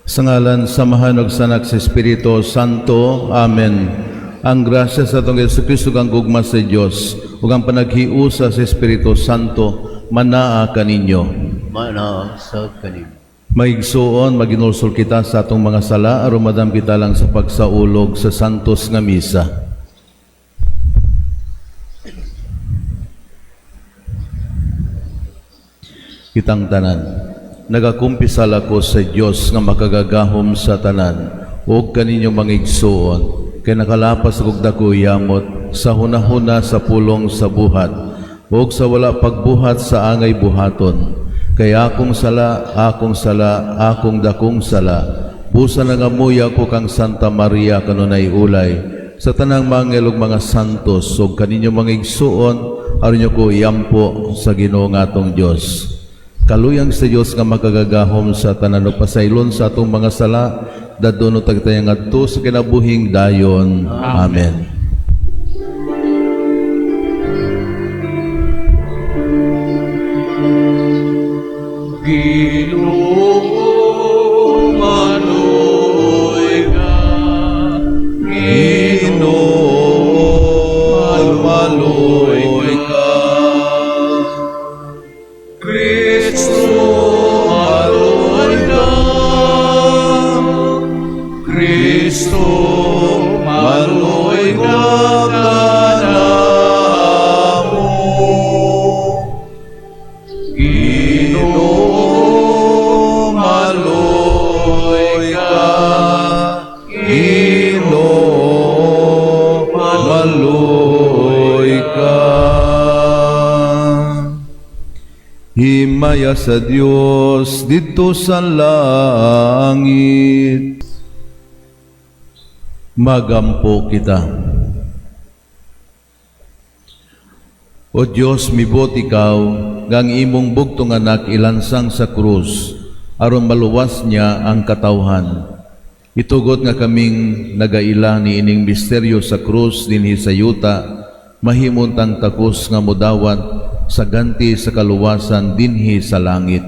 Sa ngalan sa Amahan ug sa Anak sa Espiritu Santo. Amen. Ang grasya sa atong Hesus Kristo kang gugma sa Dios ug ang panaghiusa sa Espiritu Santo manaa kaninyo. Mana sa kanim. Maigsuon, maginulsol kita sa atong mga sala aron madam kita lang sa pagsaulog sa santos nga misa. Kitang tanan, nagakumpisal ako sa Dios nga makagagahom sa tanan ug kaninyo mangigsuon kay nakalapas og dako yamot sa hunahuna, sa pulong, sa buhat ug sa wala pagbuhat sa angay buhaton. Kay akong sala, akong sala, akong dakong sala. Busa nangamuya ko kang Santa Maria kanunay ulay sa tanang manghel ug mga santos ug kaninyo mangigsuon aron nyo ko iampo sa Ginoo nga atong Dios. Kaluyang sa Dios nga makagagahom sa tanan ug pasaylon sa atong mga sala, dadon tagtayang ngadto sa kinabuhing dayon. Amen. Ginoo, maluoy ka. Ginoo, maluoy ka. Kristo, maluoy ka. Kristo, maluoy ka kanamo. Ginoo, maluoy ka. Ginoo, maluoy ka. Himaya sa Dios didto sa langit. Magampo kita. O Dios, mibot ikaw nga ang imong bugtong anak ilansang sa krus aron maluwas niya ang katawhan. Itugot nga kaming nagaila ni ining misteryo sa krus dinhi sa yuta, mahimong tang takos nga mudawat sa ganti sa kaluwasan dinhi sa langit.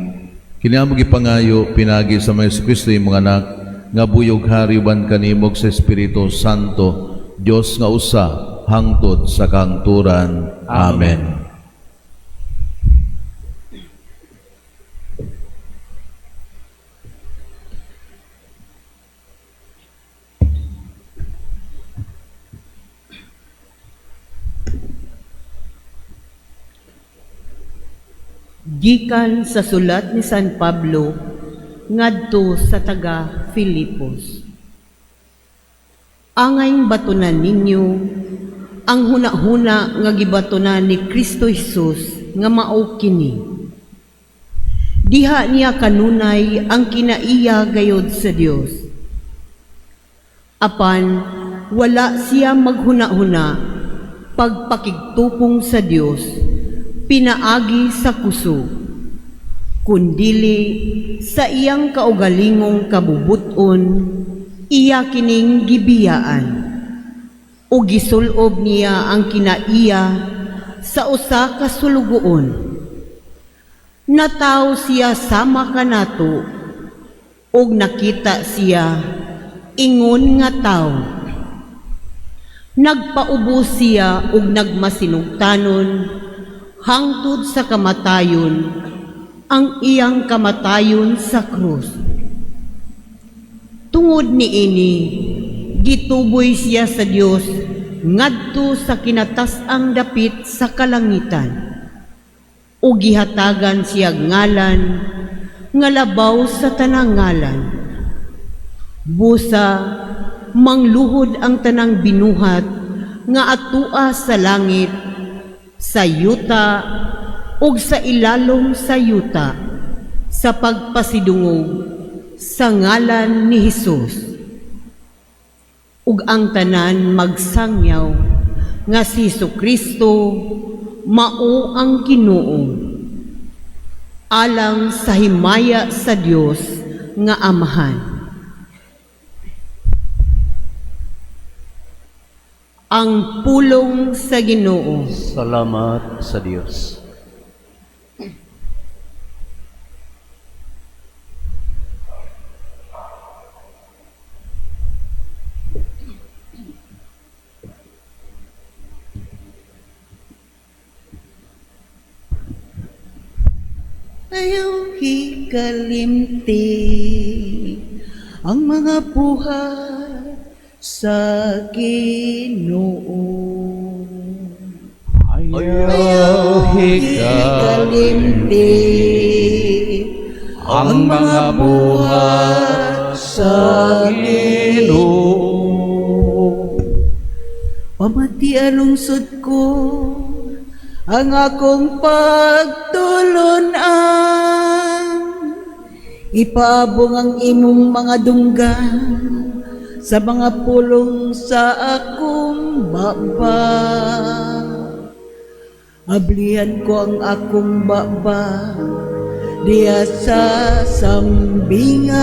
Kini among gipangayo pinagi sa mga Kristo imong anak nga buyog hari uban kanimo sa Espiritu Santo, Dios nga usa hangtod sa kahangturan. Amen. Gikan sa sulat ni San Pablo ngadto sa taga Filipos. Angayng batunan ninyo ang hunahuna nga gibatunan ni Kristo Jesus nga mao kini. Diha niya kanunay ang kinaiya gayod sa Dios. Apan wala siya maghuna-huna pagpakigtupong sa Dios pinaagi sa kusog, kundili sa iyang kaugalingong kabubuton, iya kining gibiyaan o gisulob niya ang kinaiya sa usa ka sulugoon. Nataw siya sama kanato og nakita siya ingon nga tawo. Nagpaubos siya og nagmasinugtanon hangtod sa kamatayon, ang iyang kamatayon sa krus. Tungod niini, gituboy siya sa Dios ngadto sa kinatas-ang dapit sa kalangitan. Ug gihatagan siya ngalan nga labaw sa tanang ngalan. Busa mangluhod ang tanang binuhat nga atua sa langit, sa yuta ug sa ilalom sa yuta sa pagpasidungog sa ngalan ni Hesus. Ug ang tanan magsangyaw nga si Kristo mao ang Ginoo alang sa himaya sa Dios nga Amahan. Ang pulong sa Ginoo. Salamat sa Dios. Ayaw hikalimti ang mga buhat sa Ginoo. Ayaw hikalimti ang mga buhat sa Ginoo. Pamatia, lungsod ko, ang akong pagtulunan. Ipaabong ang imong mga dunggan sa mga pulong sa akong baba. Ablihan ko ang akong baba diya sa sambingay.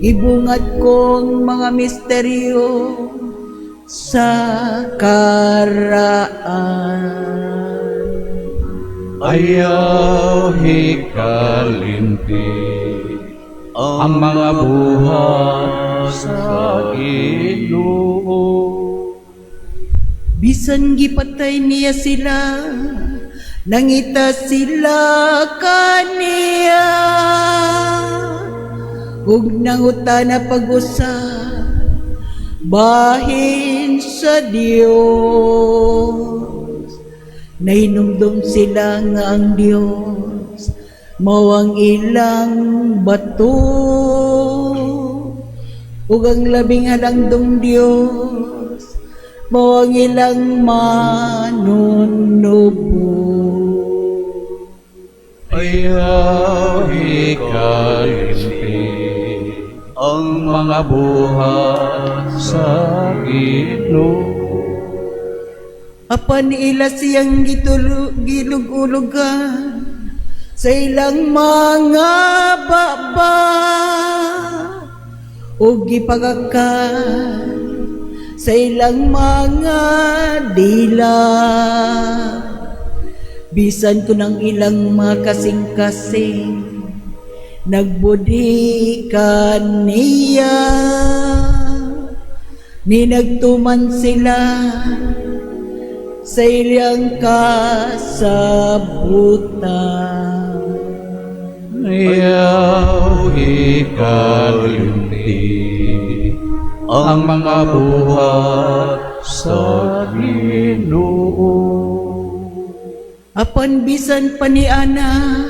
Ibungad ko ang mga misteryo sa karaan. Ayaw hikalimti ang mga buhat sa Ginoo. Bisan gipatay niya sila, nangita sila kaniya. Ug nangutana pag-usab bahin sa Dios. Nahinumdum sila nga ang Dios mao ang ilang bato ug ang Labing Halangdong Dios mao ang ilang manunubos. Ayaw hikalimti ang mga buhat sa Ginoo. Apan ila siyang gilug-ulugan sa ilang mga baba ug gipagakan sa ilang mga dila. Bisan kun ang ilang mga kasing-kasing nagbudhi kaniya, ni nagtuman sila sa ilang kasabutan. Ayaw hikalimti ang mga buhat sa Ginoo. Apan bisan pa niana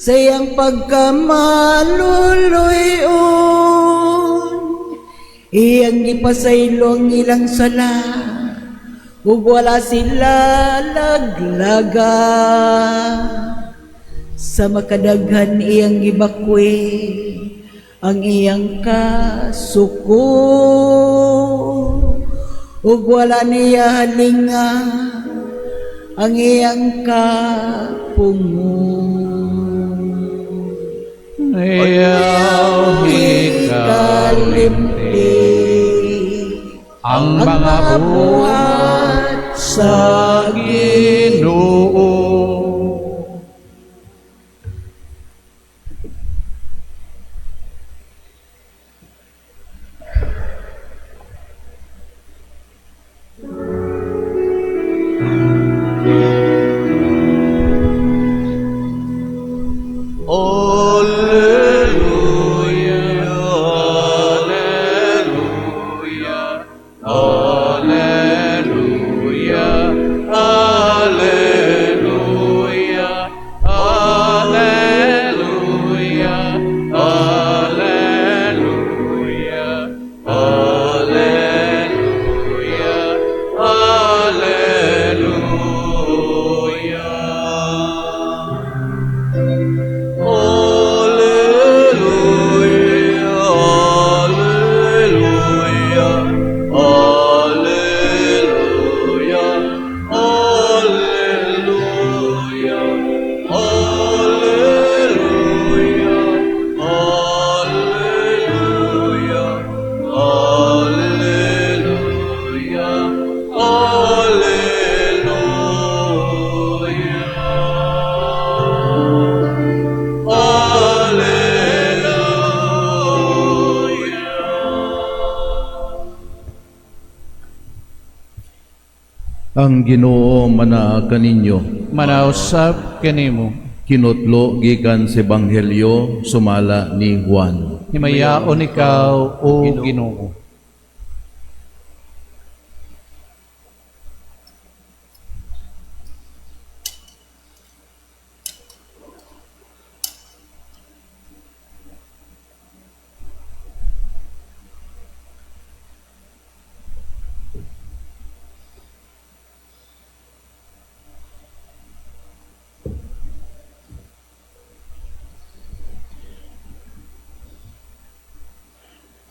sa iyang pagkamaluluy-on, iyang gipasaylo ang ilang sala ug wala sila laglaga. Sa makadaghan iyang gibakwi ang iyang kasuko ug wala niya halinga ang iyang kapungo. Ayaw hikalimti ang mga buhat sa Ginoo. Alleluia, Alleluia, Alleluia, Alleluia, Alleluia, Alleluia, Alleluia, Alleluia. Alleluia, Alleluia, Alleluia, Alleluia, Alleluia, Alleluia, Alleluia, Alleluia. Alleluia. Ang Ginoo manaa kaninyo. Manausab kanimo. Kinutlo gikan sa Ebanghelyo sumala ni Juan. Himayaon ikaw, O Ginoo.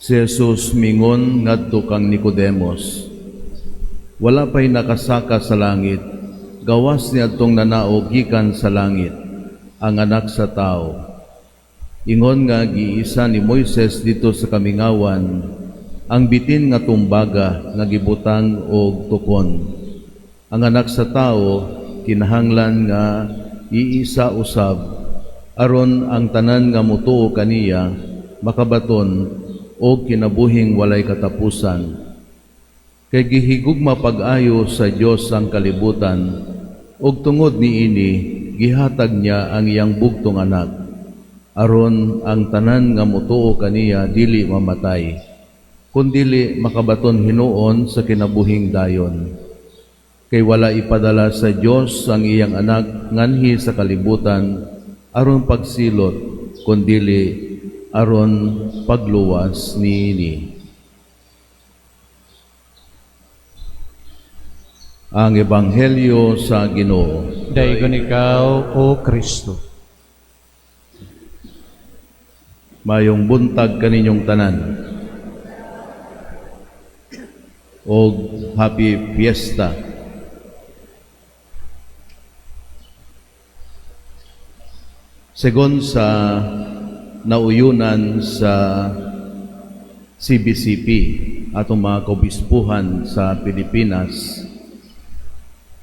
Si Jesus mingon ngadto kang Nicodemos. Wala pa'y nakasaka sa langit, gawas ni adtong nanaog gikan sa langit, ang Anak sa Tao. Ingon nga giisa ni Moises didto sa kamingawan, ang bitin nga tumbaga nga gibutang og tukon. Ang Anak sa Tao kinahanglan nga iisa usab aron ang tanan nga mutuo kaniya makabaton og kinabuhing walay katapusan. Kay gihigugma pag-ayo sa Dios ang kalibutan ug tungod niini gihatag niya ang iyang bugtong anak aron ang tanan nga mutuo kaniya dili mamatay, kundili makabaton hinuon sa kinabuhing dayon. Kay wala ipadala sa Dios ang iyang anak nganhi sa kalibutan aron pagsilot, kundili aron pagluwas niini. Ang Ebanghelyo sa Ginoo. Daygon ikaw, O Kristo. Mayong buntag kaninyong tanan. Og happy fiesta. Segon sa nauyunan sa CBCP, atong mga kaobispuhan sa Pilipinas,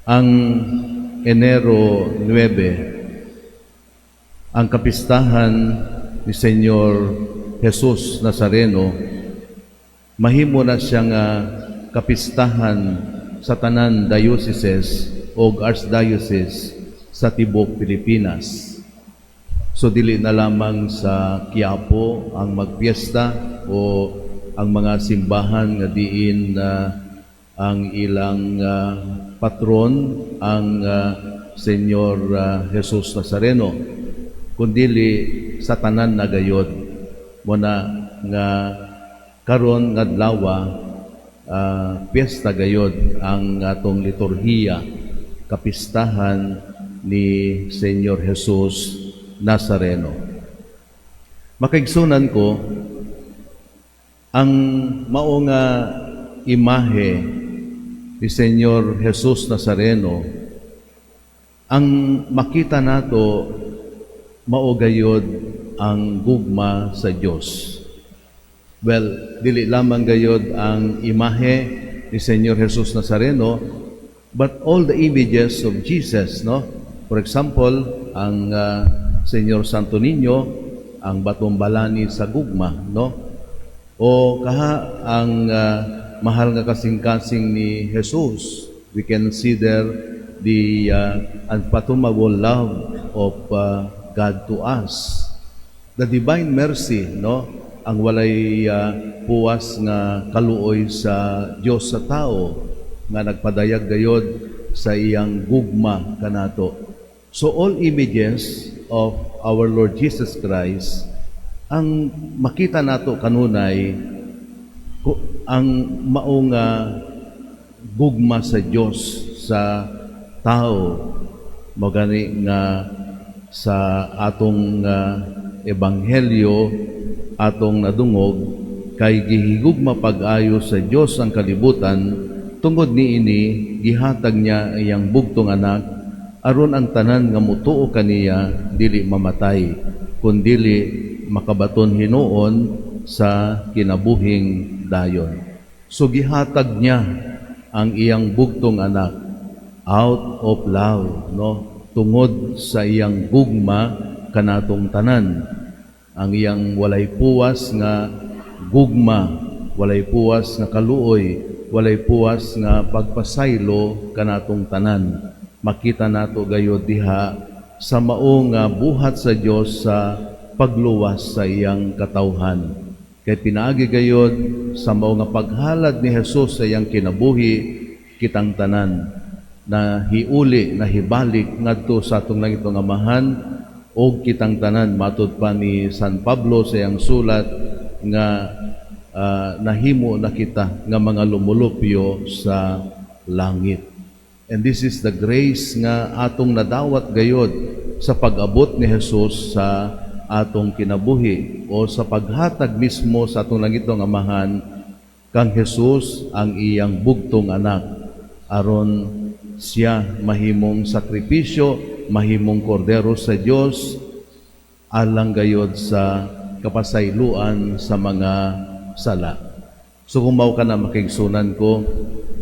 ang Enero 9, ang kapistahan ni Señor Jesus Nazareno, mahimo na siya nga kapistahan sa tanan dioceses o archdiocese sa tibok Pilipinas. So dili na lamang sa Quiapo ang magpiesta o ang mga simbahan nga diin ang ilang patron ang Señor Jesus Nazareno, kundili sa tanan na gayod mo na nga karon nga adlaw, piyesta gayod ang atong liturhiya, kapistahan ni Señor Jesus Nazareno. Makaigsunan ko, ang mao nga imahe ni Señor Jesus Nazareno, ang makita nato mao gayod ang gugma sa Dios. Well, dili lamang gayod ang imahe ni Señor Jesus Nazareno, but all the images of Jesus, no? For example, ang Señor Santo Niño, ang batong balani sa gugma, no? O kaha ang mahal nga kasing-kasing ni Jesus, we can see there the unfathomable love of God to us. The divine mercy, no? Ang walay puwas nga kaluoy sa Dios sa tao nga nagpadayag gayod sa iyang gugma kanato. So all images of our Lord Jesus Christ, ang makita nato kanunay ang mao nga gugma sa Dios sa tao. Magani nga sa atong ebanghelyo atong nadungog, kay gihigugma pag-ayo sa Dios ang kalibutan, tungod niini gihatag niya iyang bugtong anak aron ang tanan nga mutuo kaniya dili mamatay, kundili makabaton hinuon sa kinabuhing dayon. So gihatag niya ang iyang bugtong anak out of love, no? Tungod sa iyang gugma kanatong tanan. Ang iyang walay puwas nga gugma, walay puwas nga kaluoy, walay puwas nga pagpasaylo kanatong tanan. Makita nato gayod diha sa mao nga buhat sa Dios sa pagluwas sa iyang katawhan. Kay pinaagi gayod sa mao nga paghalad ni Jesus sa iyang kinabuhi, kitang tanan na hiuli, na hibalik ngadto sa atong langitnong Amahan, og kitang tanan, matud pa ni San Pablo sa iyang sulat, nga nahimo na kita nga mga lumulupyo sa langit. And this is the grace nga atong nadawat gayod sa pag-abot ni Jesus sa atong kinabuhi o sa paghatag mismo sa atong langitnong Amahan kang Jesus, ang iyang bugtong anak, aron siya mahimong sakripisyo, mahimong kordero sa Dios alang gayod sa kapasayloan sa mga sala. So kung mao kana, mga kaigsuonan ko,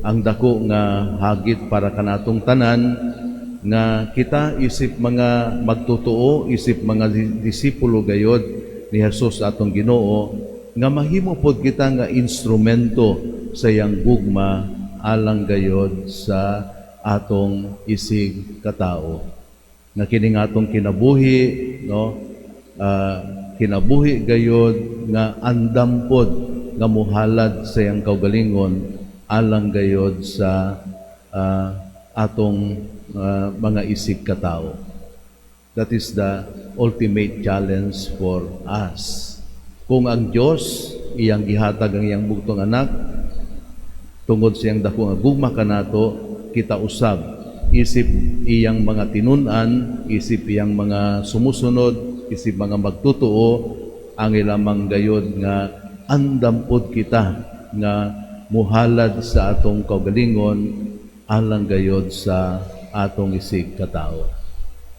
ang dako nga hagit para kanatong tanan nga kita isip mga magtotoo, isip mga disipulo gayod ni Jesus atong Ginoo, nga mahimo pod kita nga instrumento sa iyang gugma alang gayod sa atong isig katao. Nga kini nga atong kinabuhi, no, kinabuhi gayod nga andam pod nga muhalad sa iyang kaugalingon alang gayod sa atong mga isig katao. That is the ultimate challenge for us. Kung ang Dios iyang gihatag ang iyang bugtong anak tungod sa iyang dako nga gugma kanato, kita usab isip iyang mga tinun-an, isip iyang mga sumusunod, isip mga magtotoo, ang ilamang gayod nga andam pod kita nga muhalad sa atong kaugalingon alang gayod sa atong isig katao.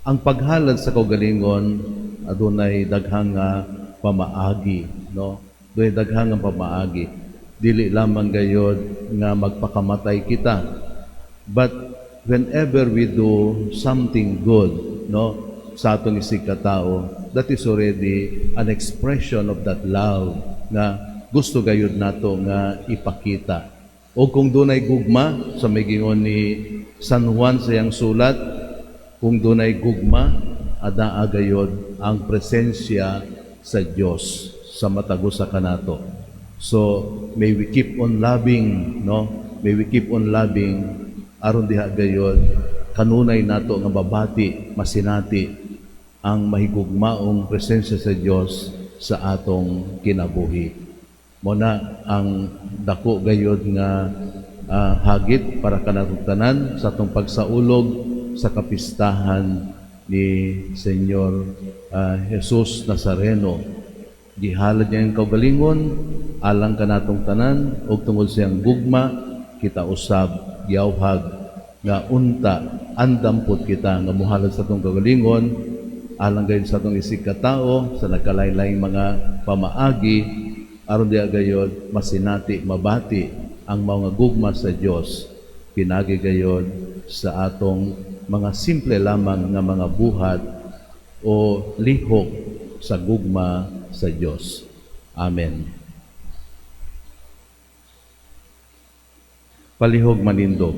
Ang paghalad sa kaugalingon adunay daghang nga pamaagi, no? Dunay daghang nga pamaagi. Dili lamang gayod nga magpakamatay kita. But whenever we do something good, no, sa atong isig katao, that is already an expression of that love nga gusto gayud nato nga ipakita. O kung dunay gugma, sa may gingon ni San Juan sa iyang sulat, kung dunay gugma, adaa gayod ang presensya sa Dios sa matag usa kanato. So may we keep on loving, no? May we keep on loving aron diha gayod kanunay nato nga mabati, masinati ang mahigugmaong presensya sa Dios sa atong kinabuhi. Mao na ang dako gayod nga hagit para kanatong tanan sa atong pagsaulog sa kapistahan ni Señor Jesus Nazareno. Gihalad niya ang kaugalingon alang kanatong tanan, ug tungod sa iyang gugma, kita usab giyawhag nga unta andam pod kita nga muhalad sa atong kaugalingon alang gayud sa atong isig katao sa nagkalain-laing mga pamaagi, aron diha gayod masinati, mabati ang mga gugma sa Dios pinagi gayod sa atong mga simple lamang nga mga buhat o lihok sa gugma sa Dios. Amen. Palihog manindog.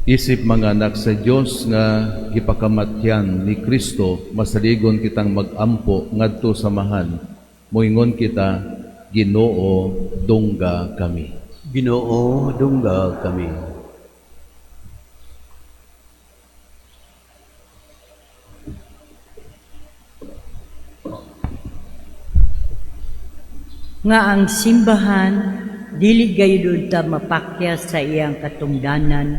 Isip mga anak sa Dios nga gipakamatyan ni Kristo, masaligon kitang mag-ampo ngadto sa Amahan. Moingon kita, Ginoo, dungga kami. Ginoo, dungga kami. Nga ang simbahan dili gayud unta mapakyas sa iyang katungdanan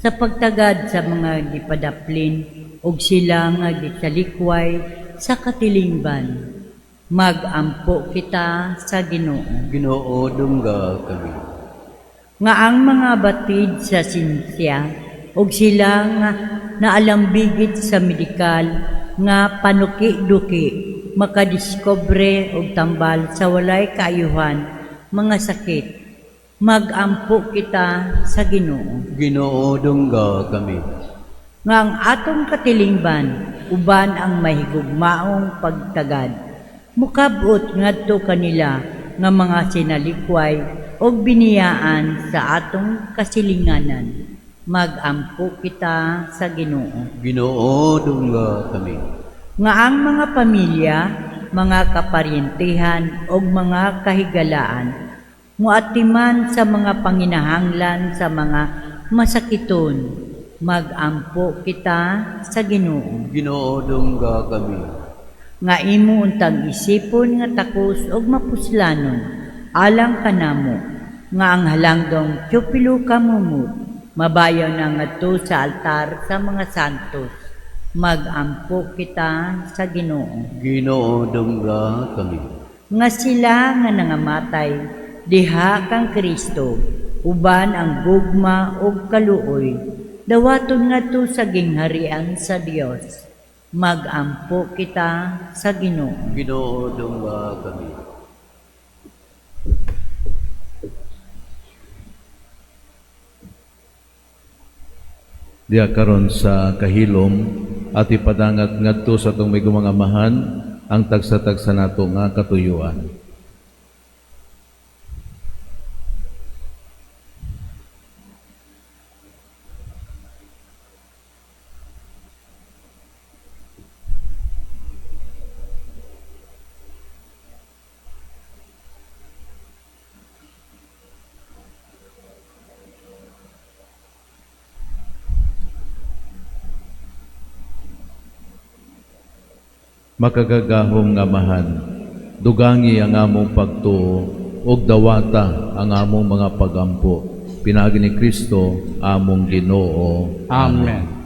sa pagtagad sa mga gipadaplin ug sila nga gitalikway sa katilingban. Magampo kita sa Ginoo. Ginoo, dungga kami. Nga ang mga batid sa sinsya ug sila nga naalambigit sa medikal nga panuki-duki makadiskubre og tambal sa walay kaayuhan mga sakit. Magampo kita sa Ginoo. Ginoo, dungga kami. Nga ang atong katilingban uban ang mahigugmaong pagtagad mukabot ngadto kanila nga mga sinalikway og biniyaan sa atong kasilinganan. Magampo kita sa Ginoo. Ginoo, dungga kami. Nga ang mga pamilya, mga kaparyentihan ug mga kahigalaan moatiman sa mga panginahanglan sa mga masakiton. Magampo kita sa Ginoo. Ginoo, dungga kami. Nga imo untang isipon nga takos ug mapuslanon alang kanamo nga ang halangdong tiyopilo kamumot mabayaw na ngadto sa altar sa mga santos. Magampo kita sa Ginoo. Ginoo, dungga kami. Nga sila nga nangamatay diha kang Kristo uban ang gugma ug kaluoy dawaton ngadto sa gingharian sa Dios. Magampo kita sa Ginoo. Ginoo, dungga kami. Diya karon sa kahilom at ipadangat ngadto sa atong may mga amahan ang tagsa-tagsa nato nga katuyuan. Makagagahom nga amahan, dugangi ang among pagtuo ug dawata ang among mga pagampo. Pinaagi ni Kristo among Ginoo. Amen.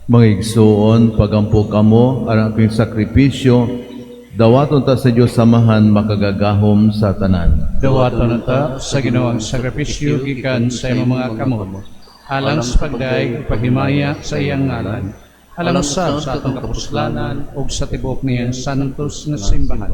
Mga igsuon, pagampo kamo aron akong sakripisyo, dawaton ta sa Dios samahan makagagahom sa tanan. Dawaton ta sa Ginoo ang sakripisyo gikan sa imong mga kamot, alang sa pagdayeg ug paghimaya sa iyang ngalan, alang usab sa atong kapuslanan ug sa tibuok niyang santos nga simbahan.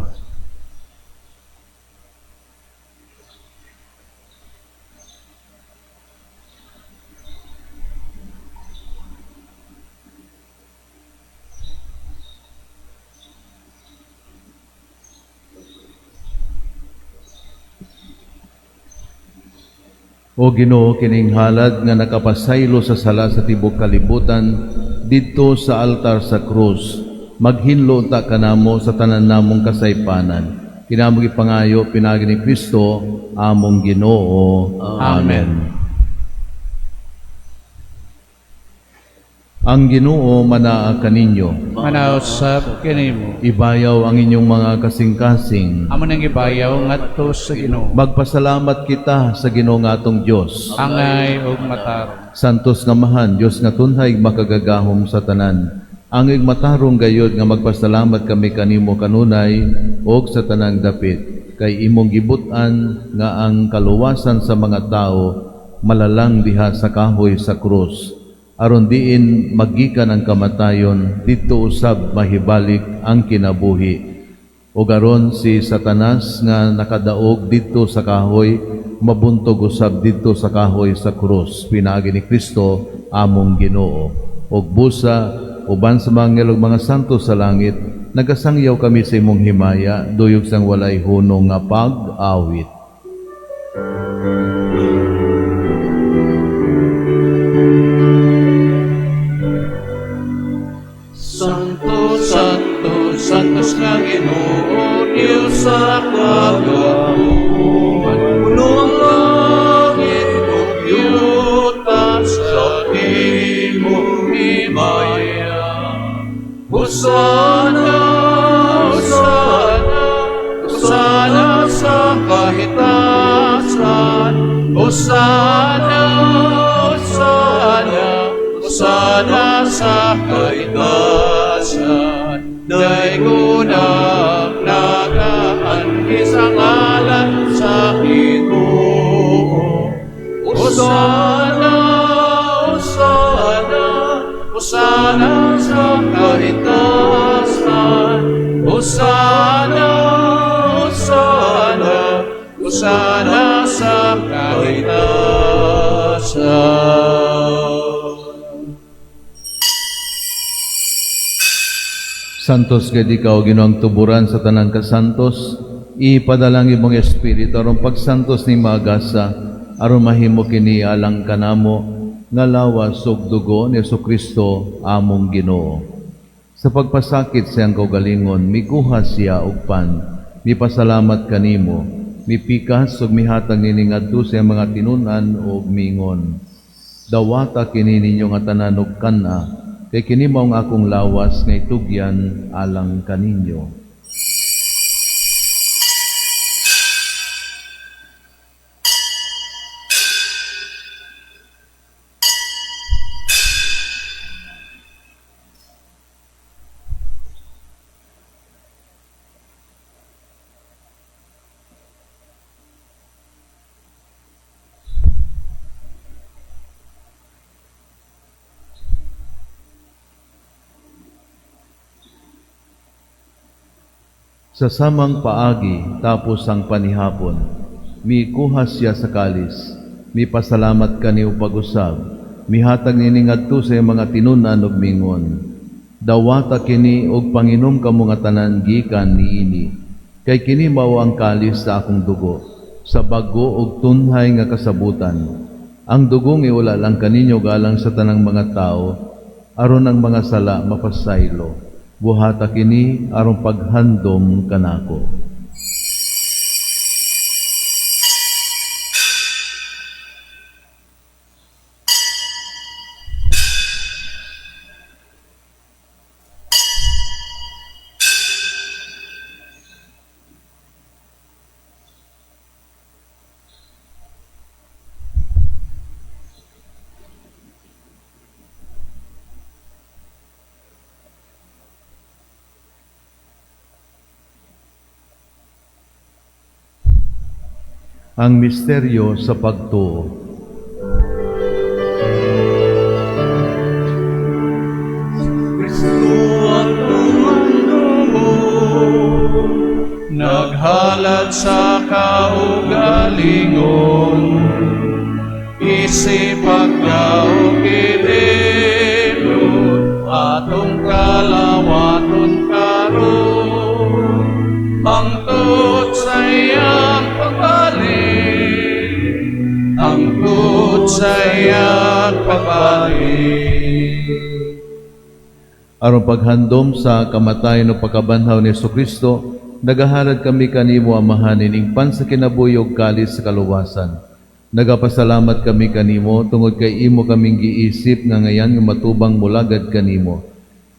O Ginoo, kining halad nga nakapasaylo sa sala sa tibok kalibutan didto sa altar sa krus, maghinlo ta kanamo sa tanan namong kasaypanan. Kinamong gipangayo pinaagi ni Kristo among Ginoo. Amen. Ang Ginoo manaa kaninyo. Manausap kanimo. Ibayaw ang inyong mga kasing-kasing. Amo nang ibayaw ngadto sa Ginoo. Magpasalamat kita sa Ginoo nga atong Dios. Angay ug matarong. Santos nga mahan, Dios nga tunhay makagagahom sa tanan. Ang matarong gayod nga magpasalamat kami kanimo kanunay og sa tanang dapit kay imong gibut-an nga ang kaluwasan sa mga tao malalang diha sa kahoy sa krus, aron diin magikan ang kamatayon, didto usab mahibalik ang kinabuhi. O aron si Satanas nga nakadaog didto sa kahoy, mabuntog usab didto sa kahoy sa krus, pinaagi ni Kristo among Ginoo. Og busa uban sa mga anghel ug mga santo sa langit, nagasangyaw kami sa imong himaya duyog sang walay hunong nga pag-awit. Santo, Santo, Santos nga Ginoo, Diyos sa kagahuman. Puno ang langit ug yuta sa imong himaya. Hosana, Hosana, Hosana sa kahitasan. Hosana, Hosana, Hosana sa kahitasan. Daygunang nagaanhi sa ngalan sa Ginoo. Hosana, Hosana, Hosana sa kahitasan. Hosana, Hosana, Hosana. Santos gid ikaw, Ginoong tuburan sa tanang kasantos, ipadala ang imong espiritu aron pagsantos ni magasa, aron mahimo kini alang kanamo nga lawas ug dugo ni Kristo among Ginoo. Sa pagpasakit sa iyang kaugalingon, mikuha siya og pan, mipasalamat kanimo, mipikas ug mihatag nini ngadto sa iyang mga tinun-an ug miingon: "Dawata kini ninyo nga tanan ug kan-a, kay kini mao ang akong lawas nga itugyan alang kaninyo." Sa samang paagi, tapos ang panihapon, mikuha siya sa kalis, mipasalamat kaniyo pag-usab, mihatag nini ngadto sa iyang mga tinun-an ug mingon: "Dawata kini og panginom kamo nga tanan gikan niini, kay kini mao ang kalis sa akong dugo, sa bag-o ug tunhay nga kasabutan. Ang dugong iwala lang kaninyo galang sa tanang mga tao, aron ang mga sala mapasaylo. Buhata kini aron paghandom kanako." Ang misteryo sa pagtuo. Kristo atong naghalad sa kaugalingon, isip pagkaukidin atong kalawaton karon hangtod sa iyang pagbalik, hangtod sa iyang pagbalik. Aron paghandom sa kamatayon o pagkabanhaw ni Kristo, nagahalad kami kanimo, Amahan, ining pan sa kinabuhi ug kalis sa kaluwasan. Nagapasalamat kami kanimo tungod kay imo kaming giisip nga ngayan nga matubang mulagad kanimo.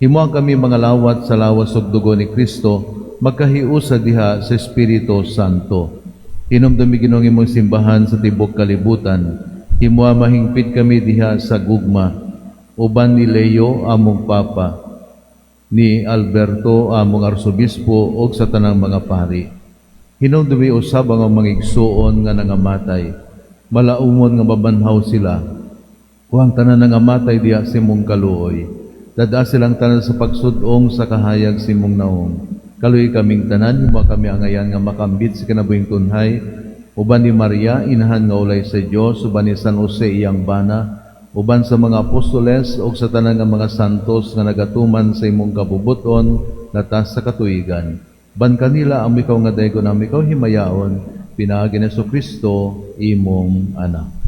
Himoa kami mga lawat sa lawas ug dugo ni Kristo, magkahiusa diha sa Espiritu Santo. Hinumdumi, Ginoo, imong simbahan sa tibok kalibutan. Himoa mahingpit kami diha sa gugma. Uban ni Leo among Papa, ni Alberto among Arsobispo ug sa tanang mga pari. Hinumdumi usab ang mga igsuon nga nangamatay. Malaumon nga mabanhaw sila. Ug ang tanan nangamatay diha sa imong kaluoy. Dad-a silang tanan sa pagsud-ong sa kahayag sa imong naong. Kaluoyi kaming tanan, himoa kami angayan nga makambit sa kinabuhing tunhay, uban ni Maria, inahan nga ulay sa Dios, uban ni San Jose iyang bana, uban sa mga apostoles ug sa tanan nga mga santos nga nagatuman sa imong kabubuton latas sa katuigan. Ban kanila amo ikaw nga daygon, amo ikaw himayaon, pinaagi ni Kristo imong anak.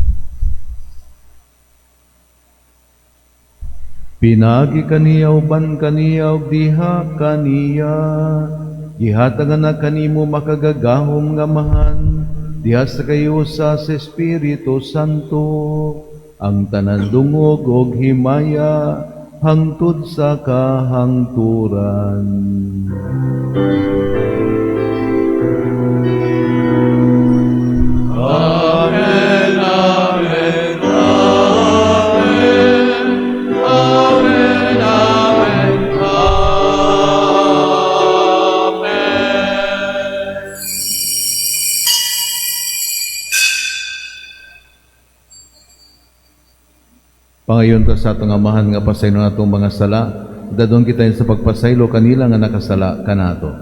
Pinaagi kaniya, uban kaniya ug diha kaniya, gihatag na kanimo makagagahom nga Amahan diha sa kahiusa sa Espiritu Santo ang tanan dungog og himaya hangtod sa kahangturan. Amen, Amen, Amen, Amen, Amen, Amen. Pangayon ta sa atong Amahan nga pasaylo natong mga sala, dadon kita sa pagpasaylo kanila nga nakasala kanato.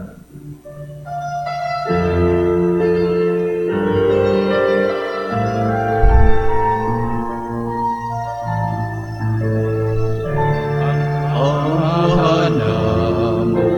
Amahan namo.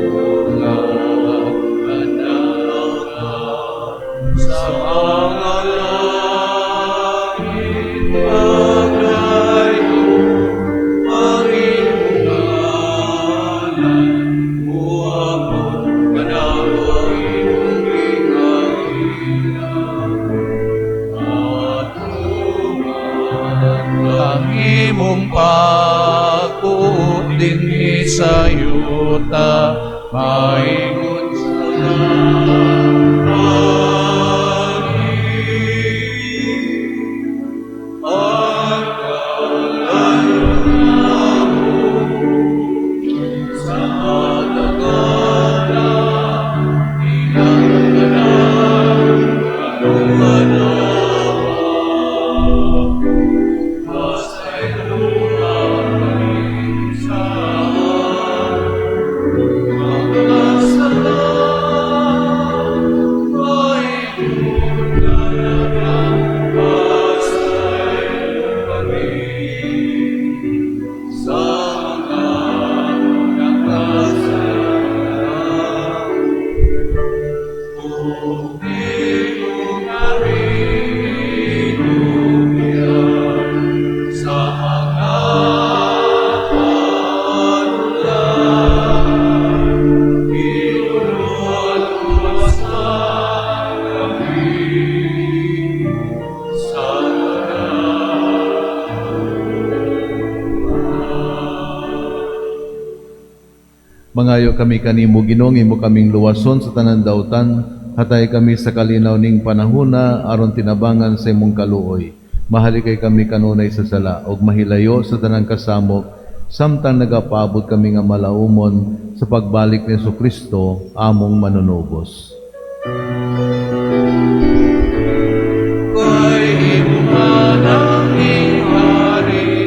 Dinhi sa yuta maingon sa langit. Ang kalayo sa kadagana ilang kaluwanan. Pasayloa kami sa mga sala, maingon nga nagapasaylo kami sa mga nakasala. Ug dili kami tugyan sa mga panulay, Iyong luwasa kami sa kadautan. Mangayo kami kanimo, Ginoo, imo kaming luwason sa tanan dautan, hatagi kami sa kalinaw ning panahona aron tinabangan sa imong kaluoy. Mahalikay kami kanunay sa sala ug mahilayo sa tanang kasamok samtang nagapaabot kami nga malaumon sa pagbalik ni Kristo among manunubos. Kay imuha ang gingharian,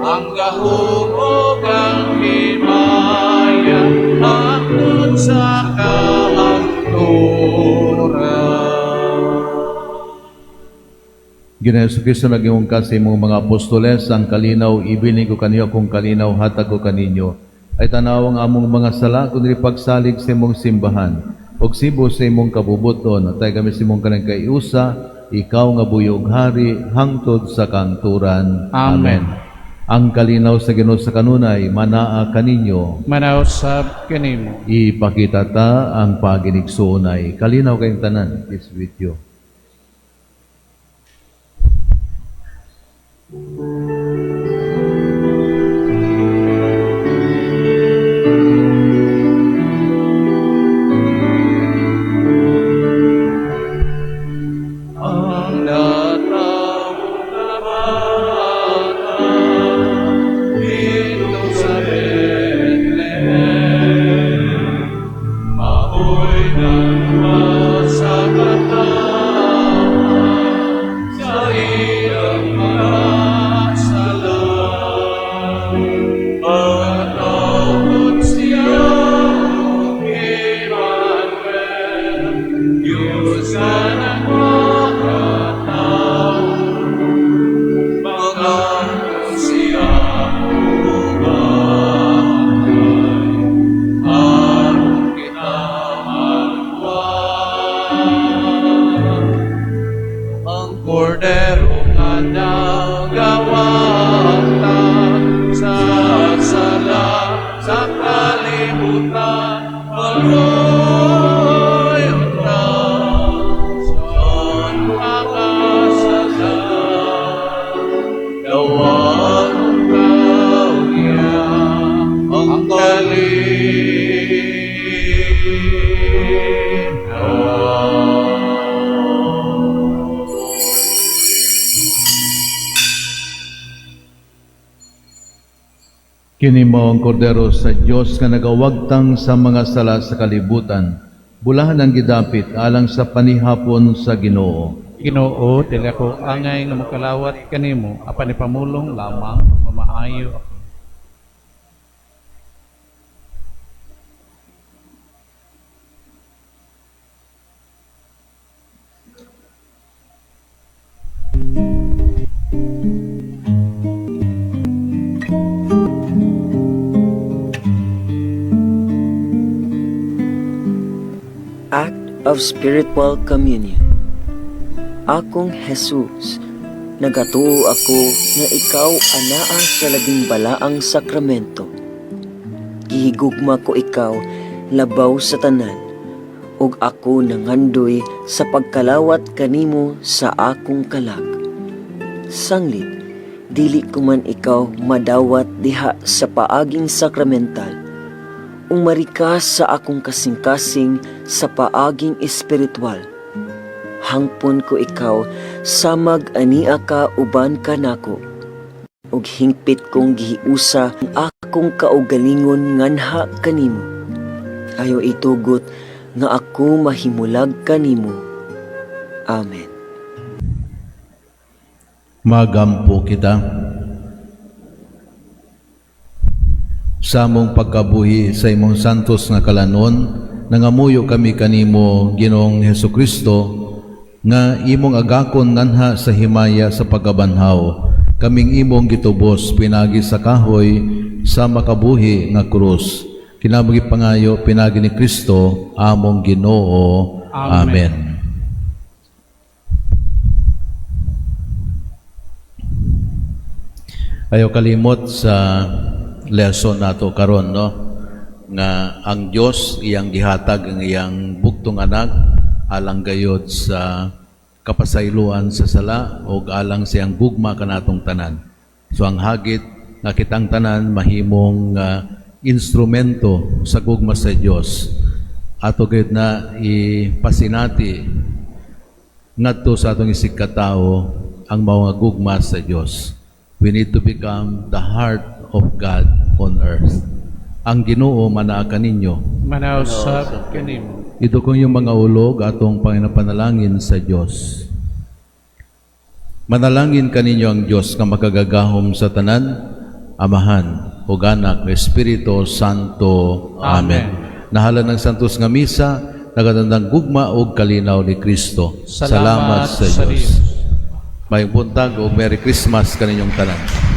ang gahom ug ang himaya, hangtod sa kahangturan. Ginoong Kristo, nag-ingon ka sa imong mga apostoles, "Ang kalinaw ibilin ko kaninyo, akong kalinaw hatag ko kaninyo." Ayaw tanawa ang among mga sala, kundi pagsalig sa imong simbahan. Og sibo sa imong kabubuton, hatagi kami sa imong kanagkaiusa, ikaw nga buhi ug hari, hangtod sa kahangturan. Amen. Ang kalinaw sa Ginoo sa kanunay, manaa kaninyo. Manaa usab kanimo. Ipakita ta ang paginigsuonay. Kalinaw kayong tanan. Peace with you. Ang natawo nga bata didto sa Bethlehem, mao'y nagluwas sa katawhan sa ilang mga sala. Pagkatawgon siya og Emmanuel, Diyos nga nagmakatawo. Mangayo siya og bantay, aron kita maluwas. Ang kordero nga nagawagtang sa sala sa kalibutan, maluoy unta sa mga sala. Dawaton ta unya ang kalinaw. Kini mao ang kordero sa Dios nga nagawagtang sa mga sala sa kalibutan. Bulahan ang gidapit alang sa panihapon sa Ginoo. Ginoo, dili ako angay nga mokalawat kanimo, apan ipamulong lamang mamaayo ako. Act of Spiritual Communion. Akong Jesus, nagatuo ako nga ikaw anaa sa labing balaang sakramento. Gihigugma ko ikaw labaw sa tanan, ug ako nangandoy sa pagkalawat kanimo sa akong kalag. Sanglit, Dili ko man ikaw madawat diha sa paaging sakramental, ug marikas sa akong kasing-kasing sa paaging espiritual. Hangpon ko ikaw samag ania ka uban kanako, ug hingpit kong gihiusa ang akong kaugalingon nganha kanimo. Ayaw itugot nga ako mahimulag kanimo. Amen. Magampo kita. Sa among pagkabuhi sa imong santos nga kalanon, nangamuyo kami kanimo, Ginoong Hesukristo, nga imong agakon nganha sa himaya sa pagkabanhaw, kaming imong gitubos pinagi sa kahoy sa makabuhi nga krus. Kini among gipangayo pinagi ni Kristo among Ginoo. Amen. Amen. Ayaw kalimot sa lesson nato karon, no, nga ang Dios iyang gihatag ang iyang bugtong anak alang gayod sa kapasayloan sa sala o alang sa iyang gugma kanatong tanan. So ang hagit nga kitang tanan mahimong instrumento sa gugma sa Dios. Ato gayud na ipasinati ngadto sa atong isigkatao ang mga gugma sa Dios. We need to become the heart of God on earth. Ang Ginoo manaa kaninyo. Manaw sab kanimo. Idukong inyong mga ulo ug atong panginapanalangin sa Dios. Manalangin kaninyo ang Dios nga makagagahom sa tanan, Amahan, ug Anak, ug Espiritu Santo. Amen. Amen. Nahalan ng Santos nga Misa, nagatandang gugma ug kalinaw ni Kristo. Salamat sa Dios. Maayong buntag ug Merry Christmas kaninyong tanan.